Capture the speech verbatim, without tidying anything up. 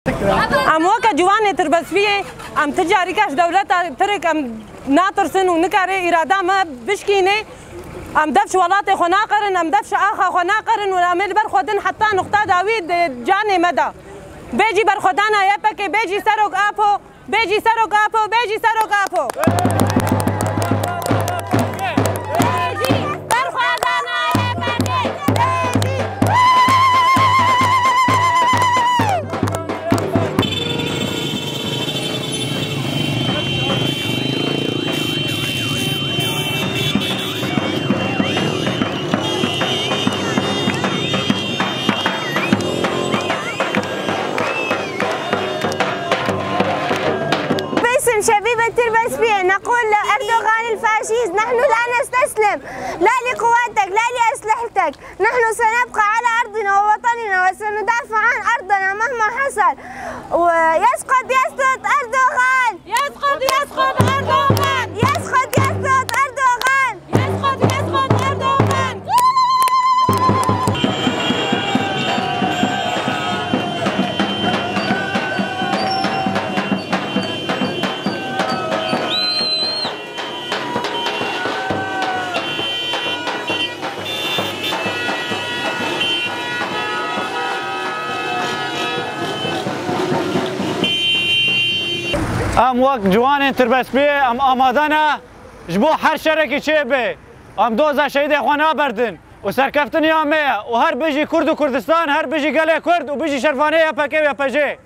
Em weke ciwanê Tirbespiyê, em ti carîke ji dewleta Tirk em natirsin û nikare îrada me bişkîne. Em def ji welatê xwe naqerin, em def ji axa xwe naqerin û em ê li ber xwe din heta nuqta dawî di canê me de. Bê jî berxwedana Y P G, bê jî Serok Apo, bê jî Serok Apo, bê jî Serok Apo. Bê jî berxwedana Y P G. باسم شبيبة تربس بيه، نقول لأردوغان الفاشيست: نحن لا نستسلم، لا لقواتك، لا لأسلحتك. نحن سنبقى على أرضنا ووطننا وسندافع عن أرضنا مهما حصل. ويسقط، يسقط أردوغان! يسقط، يسقط أردوغان! يسقط، يسقط أردوغان! يسقط، يسقط أردوغان! Em wek ciwanên Tirbespiyê em amade ne ji bo her şerekî çêbe. Em doza şehîdê xwe naberdin û serkeftin ya me ye û her bijî Kurd û Kurdistan, her bijî gelê Kurd û bijî şervanê Y P G û Y P G.